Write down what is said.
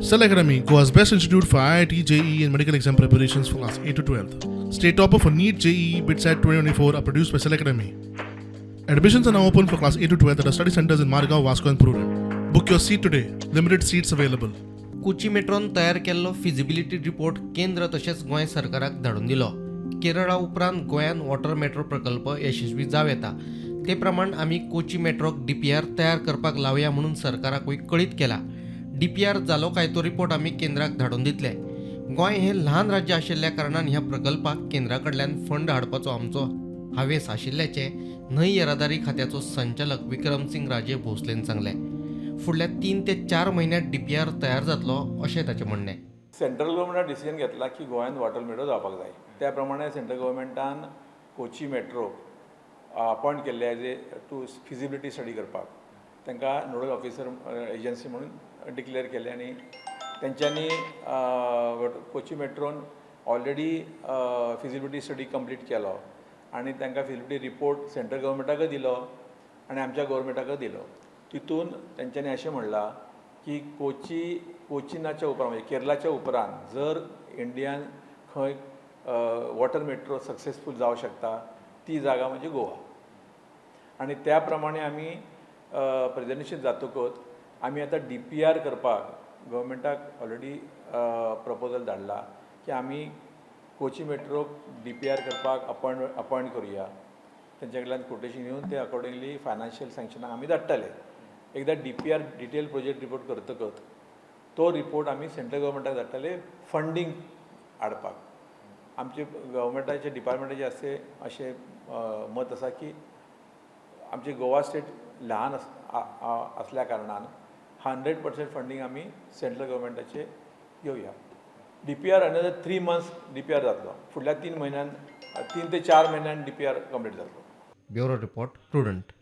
Cell Academy, Goa's best institute for IIT, JEE, and medical exam preparations for class 8 to 12. State topper for NEET, JEE, BITSAT 2024 are produced by Cell Academy. Admissions are now open for class 8 to 12 at our study centers in Margao, Vasco, and Prudent. Book your seat today. Limited seats available. Kochi matron तयार केल्लो feasibility report केंद्र तशेंच गोंय सरकाराक धाडून दिलो. केरळा उपरांत गोंयांत water metro प्रकल्प यशस्वी जावं येता. ते प्रमाण आमी कोची मेट्रोक डीपीआर तयार करपाक लावया म्हणून सरकाराकूय कळीत केला. डीपीआर जालो काय तो रिपोर्ट आमी केंद्राक धाडून दितले. गोंय हें ल्हान राज्य आशिल्ल्या कारणान ह्या प्रकल्पाक केंद्रा कडल्यान फंड हाडपाचो आमचो हावेस आशिल्ल्याचें न्हंय येरादारी खात्याचो संचालक विक्रमसिंग राजे भोसलेन सांगलें. फुडल्या 3 ते 4 म्हयन्यांत डीपीआर तयार जातलो अशें ताचें म्हणणें. सेंट्रल गव्हर्मेंटान डिसिजन घेतला की गोंयांत वॉटर मेट्रो जावपाक जाय. त्या प्रमाणे सेंट्रल गव्हर्मेंटान कोची मेट्रो अपॉयंट केल्ले as a to feasibility study करपाक. तांकां नोडल ऑफिसर एजन्सी म्हणून डिक्लेअर केले आनी तेंच्यांनी Kochi matron already feasibility study complete केलो आनी तांकां फिजिबिलिटी रिपोर्ट सेंट्रल गव्हर्मेंटाकय दिलो आनी आमच्या गव्हर्मेंटाकय दिलो. तितून तेंच्यांनी अशें म्हणलां की कोचिनाच्या उपरांत, म्हणजे केरलाच्या उपरांत जर इंडियान खंय वॉटर मेट्रो सक्सेसफूल जावं शकता, ती जागा म्हणजे गोवा. आनी त्या प्रमाणे आमी प्रेजेंटेशन जातकच आमी आतां डीपीआर करपाक गव्हर्मेंटाक ऑलरेडी प्रपोजल धाडला की आमी कोची मेट्रोक डीपीआर करपाक अपॉयंट करुया. तेंच्या कडल्यान कोटेशन घेवन ते अकॉर्डिंगली फायनान्शियल सँक्शनाक आमी धाडटले. एकदां DPR, detail project report करतकच तो रिपोर्ट आमी सेंट्रल गव्हर्मेंटाक धाडटले फंडींग हाडपाक. आमचे गव्हर्मेंटाचे डिपार्टमेंटाचे अशें अशें मत आसा की आमचे गोवा स्टेट ल्हान आसल्या कारणान 100% फंडींग आमी सेंट्रल गव्हर्मेंटाचे घेवया. DPR another 3 months DPR जातलो. फुडल्या 3 म्हयन्यान, 3 ते 4 म्हयन्यान डीपीआर कंप्लीट जातलो. Bureau report, prudent.